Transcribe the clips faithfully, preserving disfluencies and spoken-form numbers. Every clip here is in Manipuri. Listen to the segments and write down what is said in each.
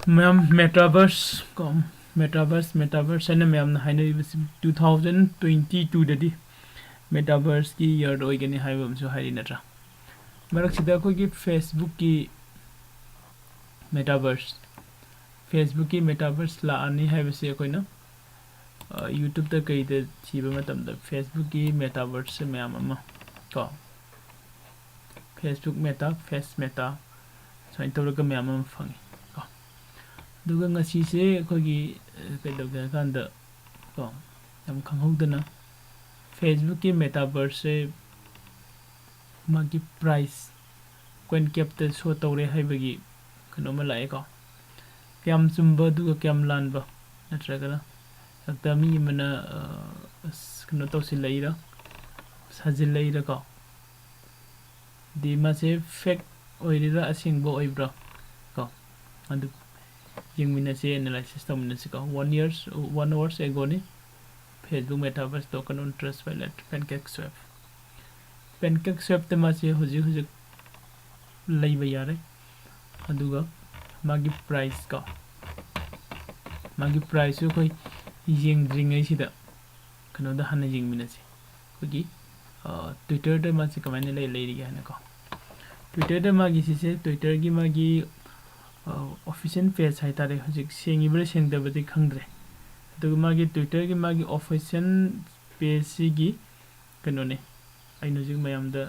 ꯃꯌꯥꯝ, ꯃꯦꯇꯥꯚꯔꯁ ꯀꯣ, ꯃꯦꯇꯥꯚꯔꯁ ꯃꯦꯇꯥꯚꯔꯁ ꯍꯥꯏꯅ ꯃꯌꯥꯝꯅ ꯍꯥꯏꯅꯔꯤꯕꯁꯤ ꯇꯨ ꯊꯥꯎꯖꯟ ꯇ꯭ꯋꯦꯟꯇꯤ ꯇꯨꯗꯗꯤ ꯃꯦꯇꯥꯚꯔꯁꯀꯤ ꯏꯌꯔꯗ ꯑꯣꯏꯒꯅꯤ ꯍꯥꯏꯕ ꯑꯃꯁꯨ ꯍꯥꯏꯔꯤ ꯅꯠꯇ꯭ꯔꯥ? ꯃꯔꯛꯁꯤꯗ ꯑꯩꯈꯣꯏꯒꯤ ꯐꯦꯁꯕꯨꯛꯀꯤ ꯃꯦꯇꯥꯚꯔꯁ, ꯐꯦꯁꯕꯨꯛꯀꯤ ꯃꯦꯇꯥꯚꯔꯁ ꯂꯥꯛꯑꯅꯤ ꯍꯥꯏꯕꯁꯤ ꯑꯩꯈꯣꯏꯅ ꯌꯨꯇ꯭ꯌꯨꯕꯇ ꯀꯩꯗ ꯊꯤꯕ ꯃꯇꯝꯗ ꯐꯦꯁꯕꯨꯛꯀꯤ ꯃꯦꯇꯥꯚꯔꯁꯁꯦ ꯃꯌꯥꯝ ꯑꯃ ꯀꯣ, ꯐꯦꯁꯕꯨꯛ ꯃꯦꯇꯥ, ꯐꯦꯁ ꯃꯦꯇꯥ, ꯁꯨꯃꯥꯏꯅ ꯇꯧꯔꯒ ꯃꯌꯥꯝ ꯑꯃ ꯐꯪꯉꯤ ꯀꯣ꯫ ꯑꯗꯨꯒ ꯉꯁꯤꯁꯦ ꯑꯩꯈꯣꯏꯒꯤ ꯀꯩꯗꯧꯒꯦ ꯍꯥꯏ ꯀꯥꯟꯗ ꯀꯣ, ꯌꯥꯝ ꯈꯪꯍꯧꯗꯅ ꯐꯦꯁꯕꯨꯛꯀꯤ ꯃꯦꯇꯥꯚꯔꯁꯁꯦ ꯃꯥꯒꯤ ꯄ꯭ꯔꯥꯏꯁ ꯀꯣꯏꯟ ꯀꯦꯞꯇ ꯁꯣ ꯇꯧꯔꯦ ꯍꯥꯏꯕꯒꯤ ꯀꯩꯅꯣꯝꯃ ꯂꯥꯛꯑꯦꯀꯣ꯫ ꯀꯌꯥꯝ ꯆꯨꯝꯕ ꯑꯗꯨꯒ ꯀꯌꯥꯝ ꯂꯥꯟꯕ, ꯅꯠꯇ꯭ꯔꯒꯅ ꯍꯦꯛꯇ ꯃꯤ ꯑꯃꯅ ꯀꯩꯅꯣ ꯇꯧꯁꯤꯜꯂꯛꯏꯔ, ꯁꯥꯖꯤꯜꯂꯛꯏꯔꯀꯣ? ꯗꯤ ꯃꯥꯁꯦ ꯐꯦꯛ ꯑꯣꯏꯔꯤꯔꯥ ꯑꯁꯦꯡꯕ ꯑꯣꯏꯕ꯭ꯔꯥ ꯀꯣ, ꯑꯗꯨ ꯌꯦꯡꯃꯤꯟꯅꯁꯤ, ꯑꯦꯅꯥꯂꯥꯏꯁꯤꯁ ꯇꯧꯃꯤꯟꯅꯁꯤꯀꯣ꯫ One years, one hours agoꯅꯤ, Facebook metaverse token on trust wallet PancakeSwap꯫ PancakeSwapꯇ ꯃꯥꯁꯦ ꯍꯧꯖꯤꯛ ꯍꯧꯖꯤꯛ ꯂꯩꯕ ꯌꯥꯔꯦ꯫ ꯑꯗꯨꯒ ꯃꯥꯒꯤ ꯄ꯭ꯔꯥꯏꯁ ꯀꯣ, ꯃꯥꯒꯤ ꯄ꯭ꯔꯥꯏꯁꯁꯨ ꯑꯩꯈꯣꯏ ꯌꯦꯡꯗ꯭ꯔꯤꯉꯩꯁꯤꯗ ꯀꯩꯅꯣꯗ ꯍꯥꯟꯅ ꯌꯦꯡꯃꯤꯟꯅꯁꯤ꯫ ꯑꯩꯈꯣꯏꯒꯤ ꯇ꯭ꯋꯤꯇꯔꯗ ꯃꯥꯁꯦ ꯀꯃꯥꯏꯅ ꯂꯩ ꯂꯩꯔꯤꯒꯦ ꯍꯥꯏꯅꯀꯣ꯫ ꯇ꯭ꯋꯤꯇꯔꯗ ꯃꯥꯒꯤ ꯁꯤꯁꯦ, ꯇ꯭ꯋꯤꯇꯔꯒꯤ ꯃꯥꯒꯤ ꯑꯣꯐꯤꯁꯤꯌꯦꯜ ꯄꯦꯖ ꯍꯥꯏꯇꯥꯔꯦ, ꯍꯧꯖꯤꯛ ꯁꯦꯡꯉꯤꯕ꯭ꯔꯥ ꯁꯦꯡꯗꯕꯗꯤ ꯈꯪꯗ꯭ꯔꯦ꯫ ꯑꯗꯨꯒ ꯃꯥꯒꯤ ꯇ꯭ꯋꯤꯇꯔꯒꯤ ꯃꯥꯒꯤ ꯑꯣꯐꯤꯁꯤꯌꯦꯜ ꯄꯦꯖꯁꯤꯒꯤ ꯀꯩꯅꯣꯅꯦ, ꯑꯩꯅ ꯍꯧꯖꯤꯛ ꯃꯌꯥꯝꯗ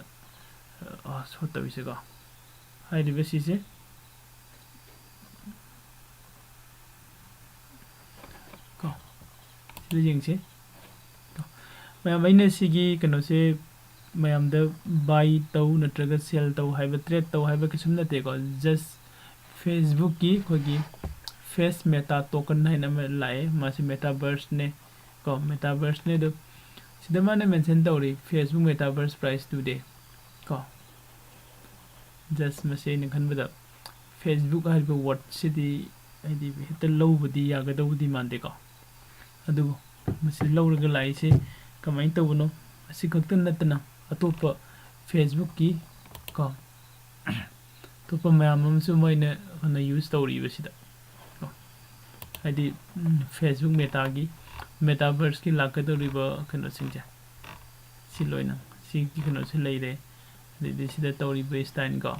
ꯁꯣ ꯇꯧꯔꯤꯁꯦꯀꯣ꯫ ꯍꯥꯏꯔꯤꯕ ꯁꯤꯁꯦ ꯀꯣ, ꯁꯤꯗ ꯌꯦꯡꯁꯤ ꯀꯣ꯫ ꯃꯌꯥꯝ, ꯑꯩꯅ ꯁꯤꯒꯤ ꯀꯩꯅꯣꯁꯦ ꯃꯌꯥꯝꯗ ꯕꯥꯏ ꯇꯧ ꯅꯠꯇ꯭ꯔꯒ ꯁꯦꯜ ꯇꯧ ꯍꯥꯏꯕ, ꯇ꯭ꯔꯦꯠ ꯇꯧ ꯍꯥꯏꯕ ꯀꯩꯁꯨꯝ ꯅꯠꯇꯦꯀꯣ꯫ ꯖꯁ ꯐꯦꯁꯕꯨꯛꯀꯤ ꯑꯩꯈꯣꯏꯒꯤ ꯐꯦꯁ ꯃꯦꯇꯥ ꯇꯣꯀꯟ ꯍꯥꯏꯅ ꯑꯃ ꯂꯥꯛꯑꯦ, ꯃꯥꯁꯤ ꯃꯦꯇꯥꯚꯔꯁꯅꯦ ꯀꯣ, ꯃꯦꯇꯥꯚꯔꯁꯅꯦ꯫ ꯑꯗꯣ ꯁꯤꯗ ꯃꯥꯅ ꯃꯦꯟꯁꯟ ꯇꯧꯔꯤ, "Facebook metaverse price today" ꯀꯣ꯫ ꯖꯁ ꯃꯁꯤ ꯑꯩꯅ ꯈꯟꯕꯗ ꯐꯦꯁꯕꯨꯛ ꯍꯥꯏꯔꯤꯕ ꯋꯥꯔꯗꯁꯤꯗꯤ ꯍꯥꯏꯗꯤ ꯍꯦꯛꯇ ꯂꯧꯕꯗꯤ ꯌꯥꯒꯗꯧꯕꯗꯤ ꯃꯥꯟꯗꯦꯀꯣ꯫ ꯑꯗꯨꯕꯨ ꯃꯁꯤ ꯂꯧꯔꯒ ꯂꯥꯛꯏꯁꯦ ꯀꯃꯥꯏꯅ ꯇꯧꯕꯅꯣ? ꯑꯁꯤ ꯈꯛꯇ ꯅꯠꯇꯅ ꯑꯇꯣꯞꯄ ꯐꯦꯁꯕꯨꯛꯀꯤ ꯀꯣ, ꯑꯇꯣꯞꯄ ꯃꯌꯥꯝ ꯑꯃꯁꯨ ꯃꯣꯏꯅ ꯍꯥꯟꯅ ꯌꯨꯁ ꯇꯧꯔꯤꯕꯁꯤꯗ꯫ ꯍꯥꯏꯗꯤ ꯐꯦꯁꯕꯨꯛ ꯃꯦꯇꯥꯒꯤ ꯃꯦꯇꯥꯚꯔꯁꯀꯤ ꯂꯥꯛꯀꯗꯧꯔꯤꯕ ꯀꯩꯅꯣꯁꯤꯡꯁꯦ, ꯁꯤ ꯂꯣꯏꯅ ꯁꯤꯒꯤ ꯀꯩꯅꯣꯁꯦ ꯂꯩꯔꯦ꯫ ꯑꯗꯩꯗꯤ ꯁꯤꯗ ꯇꯧꯔꯤꯕ ꯁ꯭ꯇꯥꯏꯜ ꯀꯣ,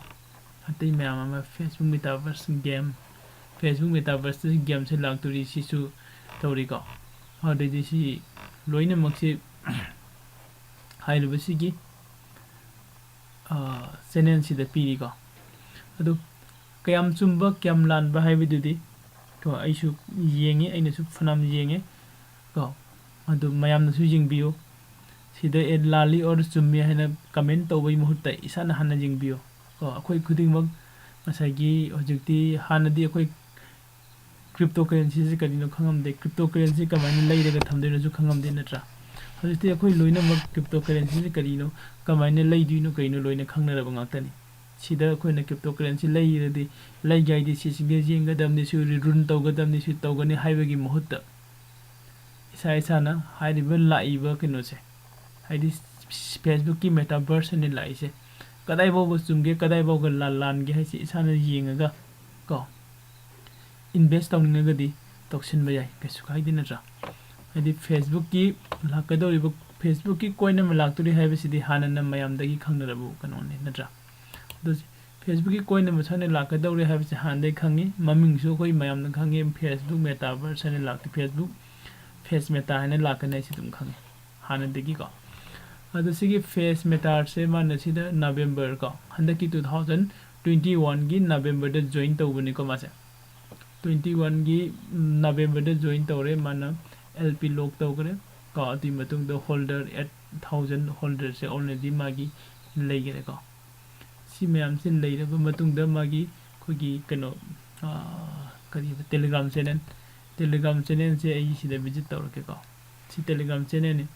ꯑꯇꯩ ꯃꯌꯥꯝ ꯑꯃ ꯐꯦꯁꯕꯨꯛ ꯃꯦꯇꯥꯚꯔꯁ ꯒꯦꯝ, ꯐꯦꯁꯕꯨꯛ ꯃꯦꯇꯥꯚꯔꯁꯇ ꯒꯦꯝꯁꯦ ꯂꯥꯛꯇꯣꯔꯤ, ꯁꯤꯁꯨ ꯇꯧꯔꯤꯀꯣ꯫ ꯑꯗꯩꯗꯤ ꯁꯤ ꯂꯣꯏꯅꯃꯛꯁꯤ ꯍꯥꯏꯔꯤꯕꯁꯤꯒꯤ ꯆꯦꯅꯦꯜꯁꯤꯗ ꯄꯤꯔꯤꯀꯣ꯫ ꯑꯗꯨ ꯀꯌꯥꯝ ꯆꯨꯝꯕ ꯀꯌꯥꯝ ꯂꯥꯟꯕ ꯍꯥꯏꯕꯗꯨꯗꯤ ꯀꯣ, ꯑꯩꯁꯨ ꯌꯦꯡꯉꯤ, ꯑꯩꯅꯁꯨ ꯐꯅꯌꯥꯝ ꯌꯦꯡꯉꯦ ꯀꯣ꯫ ꯑꯗꯨ ꯃꯌꯥꯝꯅꯁꯨ ꯌꯦꯡꯕꯤꯌꯨ꯫ ꯁꯤꯗ ꯑꯦ ꯂꯥꯜꯂꯤ ꯑꯣꯔ ꯆꯨꯝꯃꯤ ꯍꯥꯏꯅ ꯀꯃꯦꯟ ꯇꯧꯕꯒꯤ ꯃꯍꯨꯠꯇ ꯏꯁꯥꯅ ꯍꯥꯟꯅ ꯌꯦꯡꯕꯤꯌꯨ ꯀꯣ꯫ ꯑꯩꯈꯣꯏ ꯈꯨꯗꯤꯡꯃꯛ ꯉꯁꯥꯏꯒꯤ ꯍꯧꯖꯤꯛꯇꯤ, ꯍꯥꯟꯅꯗꯤ ꯑꯩꯈꯣꯏ ꯀ꯭ꯔꯤꯞꯇꯣ ꯀꯔꯦꯟꯁꯤꯁꯦ ꯀꯔꯤꯅꯣ ꯈꯪꯉꯝꯗꯦ, ꯀ꯭ꯔꯤꯞꯇꯣ ꯀꯔꯦꯟꯁꯤ ꯀꯃꯥꯏꯅ ꯂꯩꯔꯒ ꯊꯝꯗꯣꯏꯅꯣꯁꯨ ꯈꯪꯉꯝꯗꯦ, ꯅꯠꯇ꯭ꯔꯥ? ꯍꯧꯖꯤꯛꯇꯤ ꯑꯩꯈꯣꯏ ꯂꯣꯏꯅꯃꯛ ꯀ꯭ꯔꯤꯞꯇꯣ ꯀꯔꯦꯟꯁꯤꯁꯦ ꯀꯔꯤꯅꯣ, ꯀꯃꯥꯏꯅ ꯂꯩꯗꯣꯏꯅꯣ, ꯀꯩꯅꯣ ꯂꯣꯏꯅ ꯈꯪꯅꯔꯕ ꯉꯥꯛꯇꯅꯤ꯫ ꯁꯤꯗ ꯑꯩꯈꯣꯏꯅ ꯀ꯭ꯔꯤꯞꯇꯣ ꯀꯔꯦꯟꯁꯤ ꯂꯩꯔꯗꯤ, ꯂꯩꯒꯦ ꯍꯥꯏꯗꯤ ꯁꯤꯁꯤꯡꯁꯦ ꯌꯦꯡꯒꯗꯕꯅꯤ, ꯁꯤ ꯔꯨꯟ ꯇꯧꯒꯗꯕꯅꯤ, ꯁꯤ ꯇꯧꯒꯅꯤ ꯍꯥꯏꯕꯒꯤ ꯃꯍꯨꯠꯇ ꯏꯁꯥ ꯏꯁꯥꯅ ꯍꯥꯏꯔꯤꯕ ꯂꯥꯛꯏꯕ ꯀꯩꯅꯣꯁꯦ, ꯍꯥꯏꯗꯤ ꯐꯦꯁꯕꯨꯛꯀꯤ ꯃꯦꯇꯥꯚꯔꯁ ꯑꯅ ꯂꯥꯛꯏꯁꯦ ꯀꯗꯥꯏ ꯐꯥꯎꯕ ꯆꯨꯝꯒꯦ, ꯀꯗꯥꯏ ꯐꯥꯎꯕ ꯂꯥꯟ-, ꯂꯥꯟꯒꯦ ꯍꯥꯏꯁꯦ ꯏꯁꯥꯅ ꯌꯦꯡꯉꯒ ꯀꯣ, ꯏꯟꯚꯦꯁ ꯇꯧꯅꯤꯡꯉꯒꯗꯤ ꯇꯧꯁꯤꯟꯕ ꯌꯥꯏ, ꯀꯩꯁꯨ ꯀꯥꯏꯗꯦ, ꯅꯠꯇ꯭ꯔꯥ? ꯍꯥꯏꯗꯤ ꯐꯦꯁꯕꯨꯛꯀꯤ ꯂꯥꯛꯀꯗꯧꯔꯤꯕ, ꯐꯦꯁꯕꯨꯛꯀꯤ ꯀꯣꯏꯟ ꯑꯃ ꯂꯥꯛꯇꯣꯔꯤ ꯍꯥꯏꯕꯁꯤꯗꯤ ꯍꯥꯟꯅꯅ ꯃꯌꯥꯝꯗꯒꯤ ꯈꯪꯅꯔꯕ ꯀꯩꯅꯣꯅꯤ, ꯅꯠꯇ꯭ꯔꯥ? ꯑꯗꯨ ꯐꯦꯁꯕꯨꯛꯀꯤ ꯀꯣꯏꯟ ꯑꯃ ꯁꯣꯏꯅ ꯂꯥꯛꯀꯗꯧꯔꯦ ꯍꯥꯏꯕꯁꯦ ꯍꯥꯟꯅꯗꯒꯤ ꯈꯪꯉꯤ, ꯃꯃꯤꯡꯁꯨ ꯑꯩꯈꯣꯏ ꯃꯌꯥꯝꯅ ꯈꯪꯉꯤ, ꯐꯦꯁꯕꯨꯛ ꯃꯦꯇꯥꯚꯔꯁ ꯍꯥꯏꯅ ꯂꯥꯛꯇꯦ, ꯐꯦꯁꯕꯨꯛ ꯐꯦꯁ ꯃꯦꯇꯥ ꯍꯥꯏꯅ ꯂꯥꯛꯀꯅꯤ ꯍꯥꯏꯁꯤ ꯑꯗꯨꯝ ꯈꯪꯉꯤ ꯍꯥꯟꯅꯗꯒꯤꯀꯣ꯫ ꯑꯗꯣ ꯁꯤꯒꯤ ꯐꯦꯁ ꯃꯦꯇꯥꯁꯦ ꯃꯥꯅ ꯁꯤꯗ ꯅꯕꯦꯝꯕꯔ ꯀꯣ, ꯍꯟꯗꯛꯀꯤ two thousand twenty oneꯒꯤ ꯅꯕꯦꯝꯕꯔꯗ ꯖꯣꯏꯟ ꯇꯧꯕꯅꯤꯀꯣ ꯃꯥꯁꯦ꯫ Twenty oneꯒꯤ ꯅꯕꯦꯝꯕꯔꯗ ꯖꯣꯏꯟ ꯇꯧꯔꯦ, ꯃꯥꯅ ꯑꯦꯜ ꯄꯤ ꯂꯣꯛ ꯇꯧꯈ꯭ꯔꯦ ꯀꯣ꯫ ꯑꯗꯨꯒꯤ ꯃꯇꯨꯡꯗ ꯍꯣꯜꯗꯔ eight thousand ꯍꯣꯜꯗꯔꯁꯦ ꯑꯣꯜꯔꯦꯗꯤ ꯃꯥꯒꯤ ꯂꯩꯈꯔꯦꯀꯣ꯫ ꯁꯤ ꯃꯌꯥꯝꯁꯦ ꯂꯩꯔꯕ ꯃꯇꯨꯡꯗ ꯃꯥꯒꯤ ꯑꯩꯈꯣꯏꯒꯤ ꯀꯩꯅꯣ, ꯀꯔꯤꯕ, ꯇꯦꯂꯤꯒ꯭ꯔꯥꯝ ꯆꯦꯅꯦꯜ, ꯇꯦꯂꯤꯒ꯭ꯔꯥꯝ ꯆꯦꯅꯦꯜꯁꯦ ꯑꯩ ꯁꯤꯗ ꯚꯤꯖꯤꯠ ꯇꯧꯔꯛꯀꯦꯀꯣ꯫ ꯁꯤ ꯇꯦꯂꯤꯒ꯭ꯔꯥꯝ ꯆꯦꯅꯦꯜꯅꯤ꯫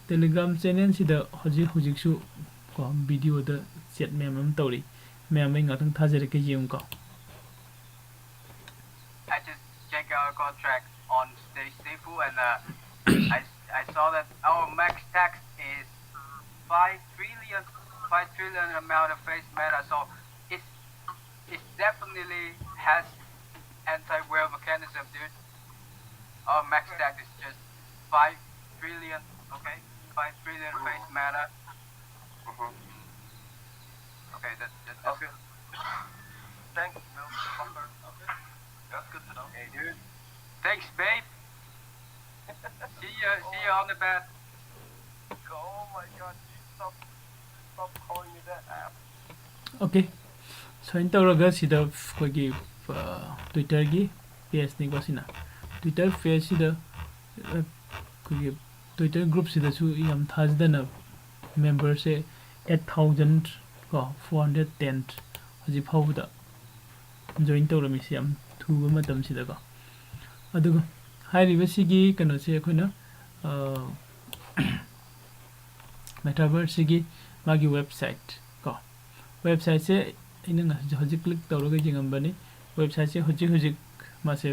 ꯇꯦꯂꯤꯒ꯭ꯔꯥꯝ ꯆꯦꯅꯦꯜꯁꯤꯗ ꯍꯧꯖꯤꯛ ꯍꯧꯖꯤꯛꯁꯨ ꯀꯣ, ꯚꯤꯗꯤꯑꯣꯗ ꯆꯦꯠ ꯃꯌꯥꯝ ꯑꯃ ꯇꯧꯔꯤ, ꯃꯌꯥꯝ ꯑꯩ ꯉꯥꯛꯇꯪ ꯊꯥꯖꯔꯛꯀꯦ, ꯌꯦꯡꯉꯨꯀꯣ꯫ I just check our contract on Stage Sifu and uh, I, I saw that our max tax is five trillion, five trillion amount of face matter. So it's, it definitely has anti-whale mechanism, dude. Our max stack is just five trillion, okay? Five trillion face matter. Okay, that, that, that's good. Thanks, Mel. Okay. That's good to know. Hey, dude. Thanks, babe. See ya, see ya on the bed. Oh my God, dude, stop, stop calling me that. Okay, ꯁꯨꯃꯥꯏꯅ ꯇꯧꯔꯒ ꯁꯤꯗ ꯑꯩꯈꯣꯏꯒꯤ ꯇ꯭ꯋꯤꯇꯔꯒꯤ ꯄꯦꯖꯅꯤꯀꯣ ꯁꯤꯅ꯫ ꯇ꯭ꯋꯤꯇꯔ ꯄꯦꯖꯁꯤꯗ ꯑꯩꯈꯣꯏꯒꯤ ꯇ꯭ꯋꯤꯇꯔ ꯒ꯭ꯔꯨꯞꯁꯤꯗꯁꯨ ꯌꯥꯝ ꯊꯥꯖꯗꯅ ꯃꯦꯝꯕꯔꯁꯦ eight thousand ꯀꯣ four hundred ten ꯍꯧꯖꯤꯛ ꯐꯥꯎꯕꯗ ꯖꯣꯏꯟ ꯇꯧꯔꯝꯃꯤꯁꯦ ꯌꯥꯝ ꯊꯨꯕ ꯃꯇꯝꯁꯤꯗꯀꯣ꯫ ꯑꯗꯨꯒ ꯍꯥꯏꯔꯤꯕꯁꯤꯒꯤ ꯀꯩꯅꯣꯁꯦ ꯑꯩꯈꯣꯏꯅ ꯃꯦꯇꯥꯚꯔꯁꯁꯤꯒꯤ ꯃꯥꯒꯤ ꯋꯦꯕꯁꯥꯏꯠ ꯀꯣ, ꯋꯦꯕꯁꯥꯏꯠꯁꯦ ꯑꯩꯅ ꯉꯁꯤ ꯍꯧꯖꯤꯛ ꯀ꯭ꯂꯤꯛ ꯇꯧꯔꯒ ꯌꯦꯡꯉꯝꯕꯅꯤ꯫ ꯋꯦꯕꯁꯥꯏꯠꯁꯦ ꯍꯧꯖꯤꯛ ꯍꯧꯖꯤꯛ ꯃꯥꯁꯦ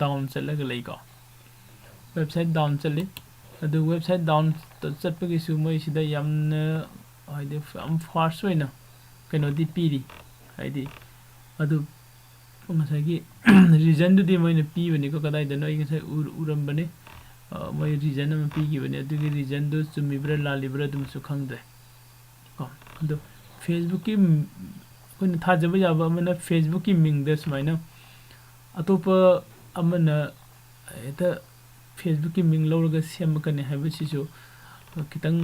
ꯗꯥꯎꯟ ꯆꯠꯂꯒ ꯂꯩꯀꯣ꯫ ꯋꯦꯕꯁꯥꯏꯠ ꯗꯥꯎꯟ ꯆꯠꯂꯤ꯫ ꯑꯗꯨ ꯋꯦꯕꯁꯥꯏꯠ ꯗꯥꯎꯟ ꯆꯠꯄꯒꯤꯁꯨ ꯃꯣꯏꯁꯤꯗ ꯌꯥꯝꯅ ꯍꯥꯏꯗꯤ ꯌꯥꯝ ꯐꯥꯁ ꯑꯣꯏꯅ ꯀꯩꯅꯣꯗꯤ ꯄꯤꯔꯤ꯫ ꯍꯥꯏꯗꯤ ꯑꯗꯨ ꯉꯁꯥꯏꯒꯤ ꯔꯤꯖꯟꯗꯨꯗꯤ ꯃꯣꯏꯅ ꯄꯤꯕꯅꯤꯀꯣ, ꯀꯗꯥꯏꯗꯅꯣ ꯑꯩ ꯉꯁꯥꯏ ꯎꯔ- ꯎꯔꯝꯕꯅꯤ꯫ ꯑ, ꯃꯣꯏ ꯔꯤꯖꯟ ꯑꯃ ꯄꯤꯈꯤꯕꯅꯤ꯫ ꯑꯗꯨꯒꯤ ꯔꯤꯖꯟꯗꯨ ꯆꯨꯝꯃꯤꯕ꯭ꯔꯥ ꯂꯥꯜꯂꯤꯕ꯭ꯔꯥ ꯑꯗꯨꯃꯁꯨ ꯈꯪꯗ꯭ꯔꯦ ꯀꯣ꯫ ꯑꯗꯣ ꯐꯦꯁꯕꯨꯛꯀꯤ ꯃ-, ꯑꯩꯈꯣꯏꯅ ꯊꯥꯖꯕ ꯌꯥꯕ ꯑꯃꯅ ꯐꯦꯁꯕꯨꯛꯀꯤ ꯃꯤꯡꯗ ꯁꯨꯃꯥꯏꯅ ꯑꯇꯣꯞꯄ ꯑꯃꯅ ꯍꯦꯛꯇ ꯐꯦꯁꯕꯨꯛꯀꯤ ꯃꯤꯡ ꯂꯧꯔꯒ ꯁꯦꯝꯃꯛꯀꯅꯤ ꯍꯥꯏꯕꯁꯤꯁꯨ ꯈꯤꯇꯪ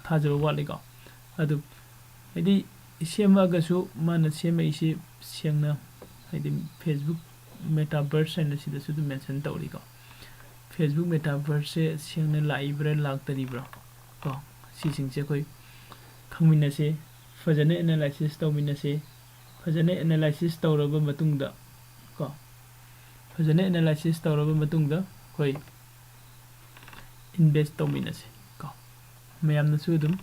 ꯊꯥꯖꯕ ꯋꯥꯠꯂꯤꯀꯣ꯫ ꯑꯗꯨ ꯍꯥꯏꯗꯤ ꯁꯦꯝꯃꯛꯑꯒꯁꯨ ꯃꯥꯅ ꯁꯦꯝꯃꯛꯏꯁꯤ ꯁꯦꯡꯅ ꯍꯥꯏꯗꯤ ꯐꯦꯁꯕꯨꯛ ꯃꯦꯇꯥꯚꯔꯁ ꯍꯥꯏꯅ ꯁꯤꯗꯁꯨ ꯑꯗꯨꯝ ꯃꯦꯟꯁꯟ ꯇꯧꯔꯤꯀꯣ꯫ ꯐꯦꯁꯕꯨꯛ ꯃꯦꯇꯥꯚꯔꯁꯁꯦ ꯁꯦꯡꯅ ꯂꯥꯛꯏꯕ꯭ꯔꯥ ꯂꯥꯛꯇꯔꯤꯕ꯭ꯔꯥ ꯀꯣ, ꯁꯤꯁꯤꯡꯁꯦ ꯑꯩꯈꯣꯏ ꯈꯪꯃꯤꯟꯅꯁꯦ, ꯐꯖꯅ ꯑꯦꯅꯥꯂꯥꯏꯁꯤꯁ ꯇꯧꯃꯤꯟꯅꯁꯦ꯫ ꯐꯖꯅ ꯑꯦꯅꯥꯂꯥꯏꯁꯤꯁ ꯇꯧꯔꯕ ꯃꯇꯨꯡꯗ ꯀꯣ, ꯐꯖꯅ ꯑꯦꯅꯥꯂꯥꯏꯁꯤꯁ ꯇꯧꯔꯕ ꯃꯇꯨꯡꯗ ꯑꯩꯈꯣꯏ ꯏꯟꯚꯦꯁ ꯇꯧꯃꯤꯟꯅꯁꯦ ꯀꯣ꯫ ꯃꯌꯥꯝꯅꯁꯨ ꯑꯗꯨꯝ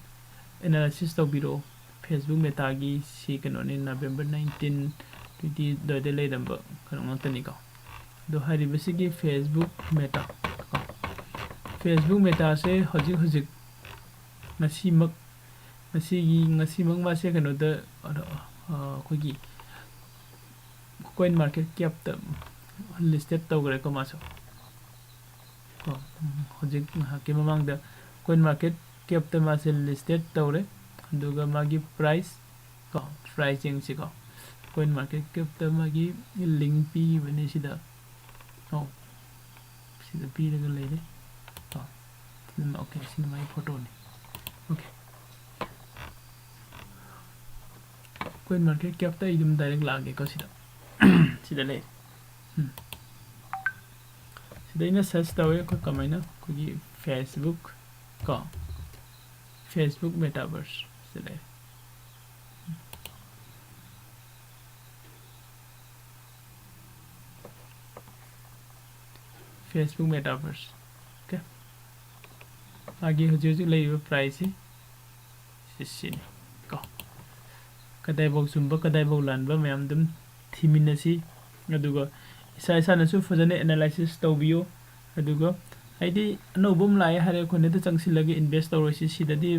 ꯑꯦꯅꯥꯂꯥꯏꯁꯤꯁ ꯇꯧꯕꯤꯔꯛꯑꯣ꯫ ꯐꯦꯁꯕꯨꯛ ꯃꯦꯇꯥꯒꯤ ꯁꯤ ꯀꯩꯅꯣꯅꯤ, ꯅꯕꯦꯝꯕꯔ nineteen, twenty ꯑꯗꯨꯋꯥꯏꯗ ꯂꯩꯔꯝꯕ ꯀꯩꯅꯣ ꯉꯥꯛꯇꯅꯤꯀꯣ꯫ ꯑꯗꯣ ꯍꯥꯏꯔꯤꯕꯁꯤꯒꯤ ꯐꯦꯁꯕꯨꯛ ꯃꯦꯇꯥ ꯀꯣ, ꯐꯦꯁꯕꯨꯛ ꯃꯦꯇꯥꯁꯦ ꯍꯧꯖꯤꯛ ꯍꯧꯖꯤꯛ ꯉꯁꯤꯃꯛ ꯉꯁꯤꯒꯤ ꯉꯁꯤꯃꯛ ꯃꯥꯁꯦ ꯀꯩꯅꯣꯗ ꯑꯩꯈꯣꯏꯒꯤ ꯀꯣꯏꯟ ꯃꯥꯔꯀꯦꯠ ꯀꯦꯞꯇ ꯂꯤꯁꯇꯦꯠ ꯇꯧꯈ꯭ꯔꯦꯀꯣ ꯃꯥꯁꯨ꯫ ꯀꯣ ꯎꯝ, ꯍꯧꯖꯤꯛ ꯉꯥꯏꯍꯥꯛꯀꯤ ꯃꯃꯥꯡꯗ ꯀꯣꯏꯟ ꯃꯥꯔꯀꯦꯠ ꯀꯦꯞꯇ ꯃꯥꯁꯦ ꯂꯤꯁꯇꯦꯠ ꯇꯧꯔꯦ꯫ ꯑꯗꯨꯒ ꯃꯥꯒꯤ ꯄ꯭ꯔꯥꯏꯁ ꯀꯣ ꯄ꯭ꯔꯥꯏꯁ ꯌꯦꯡꯁꯤꯀꯣ꯫ ꯀꯣꯏꯟ ꯃꯥꯔꯀꯦꯠ ꯀꯦꯞꯇ ꯃꯥꯒꯤ ꯂꯤꯡ ꯄꯤꯈꯤꯕꯅꯤ ꯁꯤꯗ꯫ ꯑꯣ ꯁꯤꯗ ꯄꯤꯔꯒ ꯂꯩꯔꯦ꯫ ꯀꯣ ꯑꯣꯀꯦ ꯁꯤꯅ ꯃꯥꯒꯤ ꯐꯣꯇꯣꯅꯤ꯫ ꯑꯣꯀꯦ ꯀꯣꯏꯟ ꯃꯥꯔꯀꯦꯠ ꯀꯦꯞꯇ ꯑꯩ ꯑꯗꯨꯝ ꯗꯥꯏꯔꯦꯛ ꯂꯥꯛꯑꯒꯦꯀꯣ ꯁꯤꯗ꯫ ꯁꯤꯗ ꯂꯩꯔꯦ꯫ ꯎꯝ꯫ ꯁꯤꯗ ꯑꯩꯅ ꯁꯔꯁ ꯇꯧꯋꯦ ꯑꯩꯈꯣꯏ ꯀꯃꯥꯏꯅ ꯑꯩꯈꯣꯏꯒꯤ ꯐꯦꯁꯕꯨꯛ ꯀꯣ ꯐꯦꯁꯕꯨꯛ ꯃꯦꯇꯥꯚꯔꯁ ꯁꯤꯗ ꯂꯩꯔꯦ꯫ ꯐꯦꯁꯕꯨꯛ ꯃꯦꯇꯥꯚꯔꯁ ꯑꯣꯀꯦ ꯃꯥꯒꯤ ꯍꯧꯖꯤꯛ ꯍꯧꯖꯤꯛ ꯂꯩꯔꯤꯕ ꯄ꯭ꯔꯥꯏꯁꯁꯤ ꯁꯤꯁꯤꯅꯤ ꯀꯣ ꯀꯗꯥꯏꯐꯥꯎ ꯆꯨꯝꯕ ꯀꯗꯥꯏꯐꯥꯎ ꯂꯥꯟꯕ ꯃꯌꯥꯝ ꯑꯗꯨꯝ ꯊꯤꯃꯤꯟꯅꯁꯤ꯫ ꯑꯗꯨꯒ ꯏꯁꯥ ꯏꯁꯥꯅꯁꯨ ꯐꯖꯅ ꯑꯦꯅꯥꯂꯥꯏꯁꯤꯁ ꯇꯧꯕꯤꯌꯨ꯫ ꯑꯗꯨꯒ ꯍꯥꯏꯗꯤ ꯑꯅꯧꯕ ꯑꯃ ꯂꯥꯛꯑꯦ ꯍꯥꯏꯔꯦ ꯑꯩꯈꯣꯏꯅ ꯍꯦꯛꯇ ꯆꯪꯁꯤꯜꯂꯒ ꯏꯟꯚꯦꯁ ꯇꯧꯔꯣꯏꯁꯤ꯫ ꯁꯤꯗꯗꯤ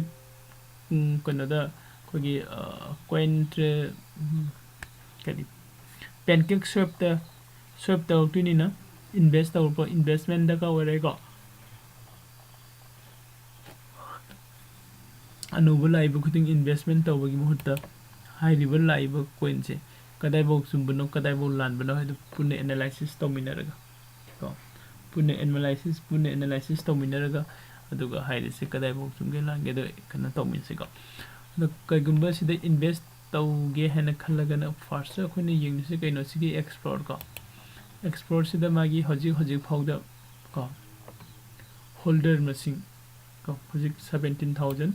ꯎꯝ, ꯀꯩꯅꯣꯗ ꯑꯩꯈꯣꯏꯒꯤ ꯀꯣꯏꯟ ꯇ꯭ꯔꯦ ꯀꯔꯤ ꯄꯦꯟꯀꯦꯛ ꯁ꯭ꯋꯦꯞꯇ ꯁ꯭ꯋꯦꯞ ꯇꯧꯔꯛꯇꯣꯏꯅꯤꯅ ꯏꯟꯚꯦꯁ ꯇꯧꯔꯛꯄ ꯏꯟꯚꯦꯁꯃꯦꯟ ꯗꯔꯀꯥꯔ ꯑꯣꯏꯔꯦꯀꯣ꯫ ꯑꯅꯧꯕ ꯂꯥꯛꯏꯕ ꯈꯨꯗꯤꯡ ꯏꯟꯚꯦꯁꯃꯦꯟ ꯇꯧꯕꯒꯤ ꯃꯍꯨꯠꯇ ꯍꯥꯏꯔꯤꯕ ꯂꯥꯛꯏꯕ ꯀꯣꯏꯟꯁꯦ ꯀꯗꯥꯏꯐꯥꯎ ꯆꯨꯝꯕꯅꯣ ꯀꯗꯥꯏꯐꯥꯎ ꯂꯥꯟꯕꯅꯣ ꯍꯥꯏꯗꯨ ꯄꯨꯟꯅ ꯑꯦꯅꯥꯂꯥꯏꯁꯤꯁ ꯇꯧꯃꯤꯟꯅꯔꯒ ꯀꯣ ꯄꯨꯟꯅ ꯑꯦꯅꯥꯂꯥꯏꯁꯤꯁ ꯄꯨꯟꯅ ꯑꯦꯅꯥꯂꯥꯏꯁꯤꯁ ꯇꯧꯃꯤꯟꯅꯔꯒ ꯑꯗꯨꯒ ꯍꯥꯏꯔꯤꯁꯦ ꯀꯗꯥꯏꯐꯥꯎ ꯆꯨꯝꯒꯦ ꯂꯥꯟꯒꯦ ꯑꯗꯨ ꯀꯩꯅꯣ ꯇꯧꯃꯤꯟꯅꯁꯤꯀꯣ꯫ ꯑꯗꯣ ꯀꯩꯒꯨꯝꯕ ꯁꯤꯗ ꯏꯟꯚꯦꯁ ꯇꯧꯒꯦ ꯍꯥꯏꯅ ꯈꯜꯂꯒꯅ ꯐꯥꯔꯁꯇ ꯑꯩꯈꯣꯏꯅ ꯌꯦꯡꯗꯣꯏꯁꯦ ꯀꯩꯅꯣ ꯁꯤꯒꯤ ꯑꯦꯛꯁꯄ꯭ꯂꯣꯔ ꯀꯣ ꯑꯦꯛꯁꯄ꯭ꯂꯣꯔꯁꯤꯗ ꯃꯥꯒꯤ ꯍꯧꯖꯤꯛ ꯍꯧꯖꯤꯛ ꯐꯥꯎꯗ ꯀꯣ ꯍꯣꯜꯗꯔ ꯃꯁꯤꯡ ꯀꯣ ꯍꯧꯖꯤꯛ seventeen thousand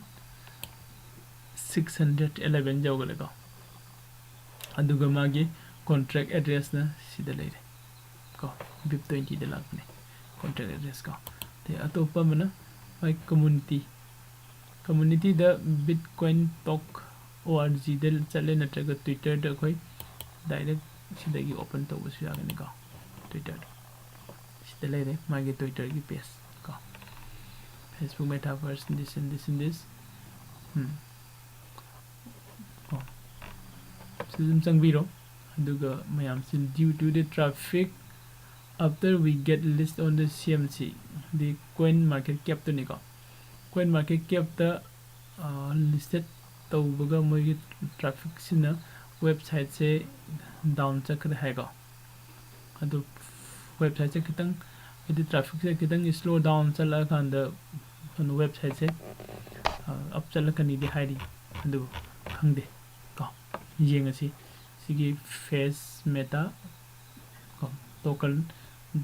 six hundred eleven ꯌꯧꯈꯔꯦꯀꯣ꯫ ꯑꯗꯨꯒ ꯃꯥꯒꯤ ꯀꯣꯟꯇ꯭ꯔꯦꯛ ꯑꯦꯗ꯭ꯔꯦꯁꯅ ꯁꯤꯗ ꯂꯩꯔꯦ ꯀꯣ ꯕꯤꯞ ꯇ꯭ꯋꯦꯟꯇꯤꯗ ꯂꯥꯛꯄꯅꯦ ꯀꯣꯟꯇ꯭ꯔꯦꯛ ꯑꯦꯗ꯭ꯔꯦꯁ ꯀꯣ꯫ ꯑꯗꯩ ꯑꯇꯣꯞꯄ ꯑꯃꯅ ꯃꯥꯒꯤ ꯀꯝꯃꯨꯅꯤꯇꯤ ꯀꯝꯃꯨꯅꯤꯇꯤꯗ ꯕꯤꯠꯀꯣꯏꯟ ꯇꯣꯛ ꯑꯣ ꯑꯥꯔ ꯖꯤꯗ ꯆꯠꯂꯦ ꯅꯠꯇ꯭ꯔꯒ ꯇ꯭ꯋꯤꯇꯔꯗ ꯑꯩꯈꯣꯏ ꯗꯥꯏꯔꯦꯛ ꯁꯤꯗꯒꯤ ꯑꯣꯄꯟ ꯇꯧꯕꯁꯨ ꯌꯥꯒꯅꯤꯀꯣ ꯇ꯭ꯋꯤꯇꯔꯗ ꯁꯤꯗ ꯂꯩꯔꯦ ꯃꯥꯒꯤ ꯇ꯭ꯋꯤꯇꯔꯒꯤ ꯄꯦꯖ ꯀꯣ Facebook metaverse this and this and this ꯀꯣ ꯁꯤꯗ ꯑꯗꯨꯝ ꯆꯪꯕꯤꯔꯣ꯫ ꯑꯗꯨꯒ ꯃꯌꯥꯝꯁꯤ due to the traffic After we get list on the C M C, the Coin Market Cap ꯇꯨꯅꯤꯀꯣ. Coin Market Cap ꯇ ꯂꯤꯁꯇꯦꯠ ꯇꯧꯕꯒ ꯃꯣꯏꯒꯤ ꯇ꯭ꯔꯥꯐꯤꯛꯁꯤꯅ ꯋꯦꯕꯁꯥꯏꯠꯁꯦ ꯗꯥꯎꯟ ꯆꯠꯈ꯭ꯔꯦ ꯍꯥꯏꯀꯣ. ꯑꯗꯨ ꯋꯦꯕꯁꯥꯏꯠꯁꯦ ꯈꯤꯇꯪ, ꯍꯥꯏꯗꯤ ꯇ꯭ꯔꯥꯐꯤꯛꯁꯦ ꯈꯤꯇꯪ ꯁ꯭ꯂꯣ ꯗꯥꯎꯟ ꯆꯠꯂꯛꯑꯀꯥꯟꯗ ꯀꯩꯅꯣ ꯋꯦꯕꯁꯥꯏꯠꯁꯦ ꯑꯞ ꯆꯠꯂꯛꯀꯅꯤꯗꯤ ꯍꯥꯏꯔꯤ, ꯑꯗꯨꯕꯨ ꯈꯪꯗꯦ ꯀꯣ. ꯌꯦꯡꯉꯁꯤ. ꯁꯤꯒꯤ ꯐꯦꯁ ꯃꯦꯇꯥ ꯀꯣ, ꯇꯣꯀꯟ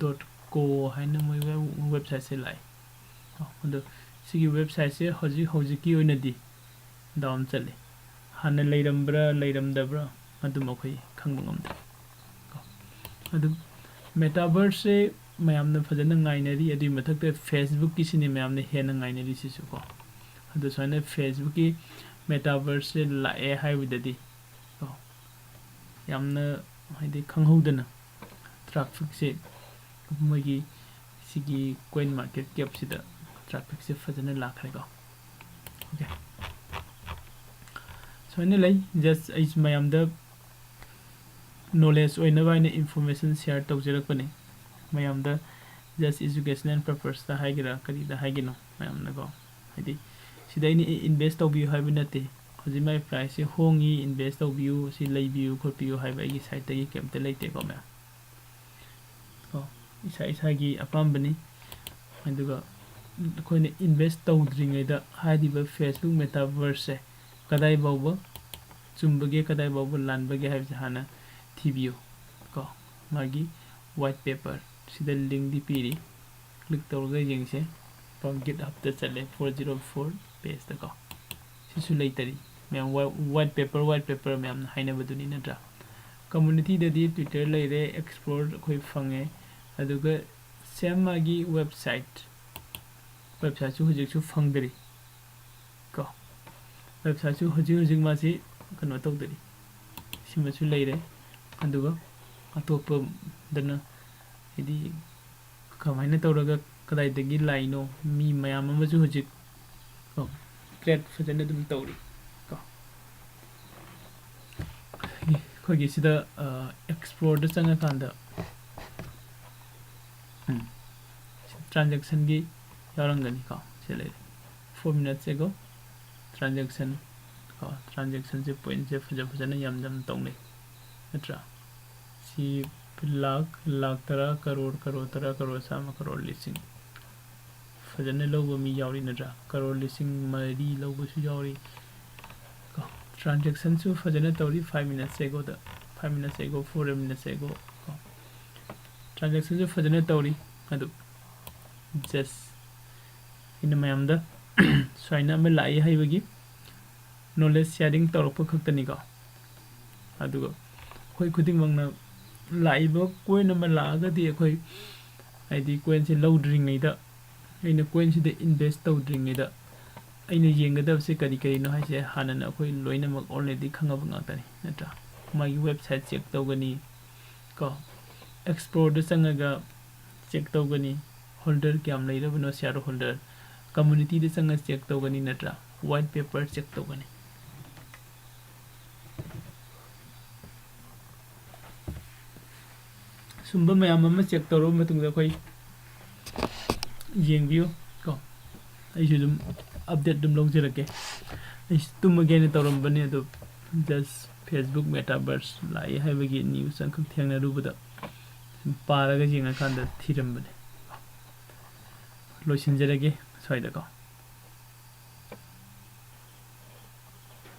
ꯗꯣꯠ ꯀꯣ ꯍꯥꯏꯅ ꯃꯣꯏ ꯋꯦꯕꯁꯥꯏꯠꯁꯦ ꯂꯥꯛꯑꯦ ꯀꯣ. ꯑꯗꯣ ꯁꯤꯒꯤ ꯋꯦꯕꯁꯥꯏꯠꯁꯦ ꯍꯧꯖꯤꯛ ꯍꯧꯖꯤꯛꯀꯤ ꯑꯣꯏꯅꯗꯤ ꯗꯥꯎꯟ ꯆꯠꯂꯤ. ꯍꯥꯟꯅ ꯂꯩꯔꯝꯕ꯭ꯔꯥ ꯂꯩꯔꯝꯗꯕ꯭ꯔꯥ ꯑꯗꯨꯝ ꯑꯩꯈꯣꯏ ꯈꯪꯕ ꯉꯝꯗꯦ ꯀꯣ. ꯑꯗꯨ ꯃꯦꯇꯥꯚꯔꯁꯁꯦ ꯃꯌꯥꯝꯅ ꯐꯖꯅ ꯉꯥꯏꯅꯔꯤ. ꯑꯗꯨꯒꯤ ꯃꯊꯛꯇ ꯐꯦꯁꯕꯨꯛꯀꯤꯁꯤꯅꯦ ꯃꯌꯥꯝꯅ ꯍꯦꯟꯅ ꯉꯥꯏꯅꯔꯤꯁꯤꯁꯨ ꯀꯣ. ꯑꯗꯨ ꯁꯨꯃꯥꯏꯅ ꯐꯦꯁꯕꯨꯛꯀꯤ ꯃꯦꯇꯥꯚꯔꯁꯁꯦ ꯂꯥꯛꯑꯦ ꯍꯥꯏꯕꯗꯗꯤ ꯀꯣ, ꯌꯥꯝꯅ, ꯍꯥꯏꯗꯤ, ꯈꯪꯍꯧꯗꯅ ꯇ꯭ꯔꯥꯐꯤꯛꯁꯦ ꯃꯣꯏꯒꯤ ꯁꯤꯒꯤ ꯀꯣꯏꯟ ꯃꯥꯔꯀꯦꯠ ꯀꯦꯞꯁꯤꯗ ꯇ꯭ꯔꯥꯐꯤꯛꯁꯦ ꯐꯖꯅ ꯂꯥꯛꯈ꯭ꯔꯦꯀꯣ. ꯑꯣꯀꯦ, ꯁꯨꯃꯥꯏꯅ ꯂꯩ. ꯖꯁ ꯑꯩꯁꯨ ꯃꯌꯥꯝꯗ ꯅꯣꯂꯦꯖ ꯑꯣꯏꯅꯕ ꯍꯥꯏꯅ ꯏꯟꯐꯣꯔꯃꯦꯁꯟ ꯁꯤꯌꯥꯔ ꯇꯧꯖꯔꯛꯄꯅꯤ. ꯃꯌꯥꯝꯗ ꯖꯁ ꯏꯖꯨꯀꯦꯁꯅꯦꯜ ꯄꯔꯄꯁꯇ ꯍꯥꯏꯒꯦꯔꯥ ꯀꯔꯤꯗ ꯍꯥꯏꯒꯅꯣ, ꯃꯌꯥꯝꯅꯀꯣ, ꯍꯥꯏꯗꯤ ꯁꯤꯗ ꯑꯩꯅ ꯏꯟꯚꯦꯁ ꯇꯧꯕꯤꯌꯨ ꯍꯥꯏꯕ ꯅꯠꯇꯦ. ꯍꯧꯖꯤꯛ ꯃꯥꯏ ꯄ꯭ꯔꯥꯏꯁꯁꯦ ꯍꯣꯡꯉꯤ, ꯏꯟꯚꯦꯁ ꯇꯧꯕꯤꯌꯨ, ꯁꯤ ꯂꯩꯕꯤꯌꯨ ꯈꯣꯠꯄꯤꯌꯨ ꯍꯥꯏꯕ ꯑꯩꯒꯤ ꯁꯥꯏꯠꯇꯒꯤ ꯀꯩꯝꯇ ꯂꯩꯇꯦꯀꯣ ꯃꯌꯥꯝ. ꯀꯣ, ꯏꯁꯥ ꯏꯁꯥꯒꯤ ꯑꯄꯥꯝꯕꯅꯤ. ꯑꯗꯨꯒ ꯑꯩꯈꯣꯏꯅ ꯏꯟꯚꯦꯁ ꯇꯧꯗ꯭ꯔꯤꯉꯩꯗ ꯍꯥꯏꯔꯤꯕ ꯐꯦꯁꯕꯨꯛ ꯃꯦꯇꯥꯚꯔꯁꯁꯦ ꯀꯗꯥꯏ ꯐꯥꯎꯕ ꯆꯨꯝꯕꯒꯦ, ꯀꯗꯥꯏ ꯐꯥꯎꯕ ꯂꯥꯟꯕꯒꯦ ꯍꯥꯏꯕꯁꯦ ꯍꯥꯟꯅ ꯊꯤꯕꯤꯌꯨ ꯀꯣ. ꯃꯥꯒꯤ ꯋꯥꯏꯠ ꯄꯦꯄꯔ ꯁꯤꯗ ꯂꯤꯡꯗꯤ ꯄꯤꯔꯤ, ꯀ꯭ꯂꯤꯛ ꯇꯧꯔꯒ ꯌꯦꯡꯁꯦ. ꯒꯤꯠ ꯍꯞꯇ ꯆꯠꯂꯦ, ꯐꯣꯔ ꯖꯤꯔꯣ ꯐꯣꯔ ꯄꯦꯖꯇ ꯀꯣ. ꯁꯤꯁꯨ ꯂꯩꯇꯔꯤ ꯃꯌꯥꯝ, ꯋꯥꯏꯠ ꯄꯦꯄꯔ, ꯋꯥꯏꯠ ꯄꯦꯄꯔ ꯃꯌꯥꯝꯅ ꯍꯥꯏꯅꯕꯗꯨꯅꯤ ꯅꯠꯇ꯭ꯔꯥ? ꯀꯝꯃꯨꯅꯤꯇꯤꯗꯗꯤ ꯇ꯭ꯋꯤꯇꯔ ꯂꯩꯔꯦ, ꯑꯦꯛꯁꯄ꯭ꯂꯣꯔ ꯑꯩꯈꯣꯏ ꯐꯪꯉꯦ, ꯑꯗꯨꯒ ꯁꯦꯝ ꯃꯥꯒꯤ ꯋꯦꯕꯁꯥꯏꯠ, ꯋꯦꯕꯁꯥꯏꯠꯁꯨ ꯍꯧꯖꯤꯛꯁꯨ ꯐꯪꯗꯔꯤ ꯀꯣ. ꯋꯦꯕꯁꯥꯏꯠꯁꯨ ꯍꯧꯖꯤꯛ ꯍꯧꯖꯤꯛ ꯃꯥꯁꯤ ꯀꯩꯅꯣ ꯇꯧꯗꯔꯤ. ꯁꯤꯃꯁꯨ ꯂꯩꯔꯦ. ꯑꯗꯨꯒ ꯑꯇꯣꯞꯄꯗꯅ, ꯍꯥꯏꯗꯤ, ꯀꯃꯥꯏꯅ ꯇꯧꯔꯒ ꯀꯗꯥꯏꯗꯒꯤ ꯂꯥꯛꯏꯅꯣ, ꯃꯤ ꯃꯌꯥꯝ ꯑꯃꯁꯨ ꯍꯧꯖꯤꯛ ꯀꯣ, ꯇ꯭ꯔꯦꯠ ꯐꯖꯅ ꯑꯗꯨꯝ ꯇꯧꯔꯤ ꯀꯣ. ꯑꯩꯈꯣꯏꯒꯤ ꯁꯤꯗ, ꯑ, ꯑꯦꯛꯁꯄ꯭ꯂꯣꯔꯗ ꯆꯪꯉꯀꯥꯟꯗ ꯎꯝ꯫ Transaction ꯒꯤ ꯌꯥꯎꯔꯝꯒꯅꯤꯀꯣ꯫ ꯁꯤ ꯂꯩꯔꯦ꯫ Four minutes ago transaction ꯀꯣ, transaction ꯁꯦ point ꯁꯦ ꯐꯖ ꯐꯖꯅ ꯌꯥꯝ ꯌꯥꯝ ꯇꯧꯅꯩ ꯅꯠꯇ꯭ꯔꯥ? ꯁꯤ ꯂꯥꯛ, ꯂꯥꯛ ꯇꯔꯥ, ꯀꯔꯣꯔ, ꯀꯔꯣꯔ ꯇꯔꯥ, ꯀꯔꯣꯔ ꯆꯥꯝꯃ, ꯀꯔꯣꯔ ꯂꯤꯁꯤꯡ ꯐꯖꯅ ꯂꯧꯕ ꯃꯤ ꯌꯥꯎꯔꯤ ꯅꯠꯇ꯭ꯔꯥ? ꯀꯔꯣꯔ ꯂꯤꯁꯤꯡ ꯃꯔꯤ ꯂꯧꯕꯁꯨ ꯌꯥꯎꯔꯤ ꯀꯣ꯫ Transaction ꯁꯨ ꯐꯖꯅ ꯇꯧꯔꯤ five minutes ago ꯗ, five minutes ago, four minutes ago ꯀꯣ꯫ Transaction ꯁꯨ ꯐꯖꯅ ꯇꯧꯔꯤ꯫ ꯑꯗꯨ just ꯑꯩꯅ ꯃꯌꯥꯝꯗ ꯁꯨꯃꯥꯏꯅ ꯑꯃ ꯂꯥꯛꯏ ꯍꯥꯏꯕꯒꯤ knowledge sharing ꯇꯧꯔꯛꯄ ꯈꯛꯇꯅꯤꯀꯣ꯫ ꯑꯗꯨꯒ ꯑꯩꯈꯣꯏ ꯈꯨꯗꯤꯡꯃꯛꯅ ꯂꯥꯛꯏꯕ coin ꯑꯃ ꯂꯥꯛꯑꯒꯗꯤ ꯑꯩꯈꯣꯏ, ꯍꯥꯏꯗꯤ, coin ꯁꯦ ꯂꯧꯗ꯭ꯔꯤꯉꯩꯗ, ꯑꯩꯅ coin ꯁꯤꯗ invest ꯇꯧꯗ꯭ꯔꯤꯉꯩꯗ ꯑꯩꯅ ꯌꯦꯡꯒꯗꯕꯁꯦ ꯀꯔꯤ ꯀꯔꯤꯅꯣ ꯍꯥꯏꯁꯦ ꯍꯥꯟꯅꯅ ꯑꯩꯈꯣꯏ ꯂꯣꯏꯅꯃꯛ already ꯈꯪꯉꯕ ꯉꯥꯛꯇꯅꯤ ꯅꯠꯇ꯭ꯔꯥ? ꯃꯥꯒꯤ website check ꯇꯧꯒꯅꯤ ꯀꯣ, explore ꯗ ꯆꯪꯉꯒ check ꯇꯧꯒꯅꯤ, holder ꯀꯌꯥꯝ ꯂꯩꯔꯕꯅꯣ share holder, community ꯗ ꯆꯪꯉ check ꯇꯧꯒꯅꯤ ꯅꯠꯇ꯭ꯔꯥ? White paper check ꯇꯧꯒꯅꯤ꯫ ꯁꯨꯝꯕ ꯃꯌꯥꯝ ꯑꯃ check ꯇꯧꯔꯕ ꯃꯇꯨꯡꯗ ꯑꯩꯈꯣꯏ ꯌꯦꯡꯕꯤꯌꯨ ꯀꯣ꯫ ꯑꯩꯁꯨ ꯑꯗꯨꯝ update ꯑꯗꯨꯝ ꯂꯧꯖꯔꯛꯀꯦ꯫ ꯑꯩꯁꯨ ꯇꯨꯝꯃꯒꯦꯅ ꯇꯧꯔꯝꯕꯅꯤ, ꯑꯗꯣ just Facebook metaverse ꯂꯥꯛꯏ ꯍꯥꯏꯕꯒꯤ news ꯑꯃꯈꯛ ꯊꯦꯡꯅꯔꯨꯕꯗ ꯁꯨꯝ ꯄꯥꯔꯒ ꯌꯦꯡꯉꯀꯥꯟꯗ ꯊꯤꯔꯝꯕꯅꯦ꯫ ꯂꯣꯏꯁꯤꯟꯖꯔꯒꯦ ꯁ꯭ꯋꯥꯏꯗꯀꯣ꯫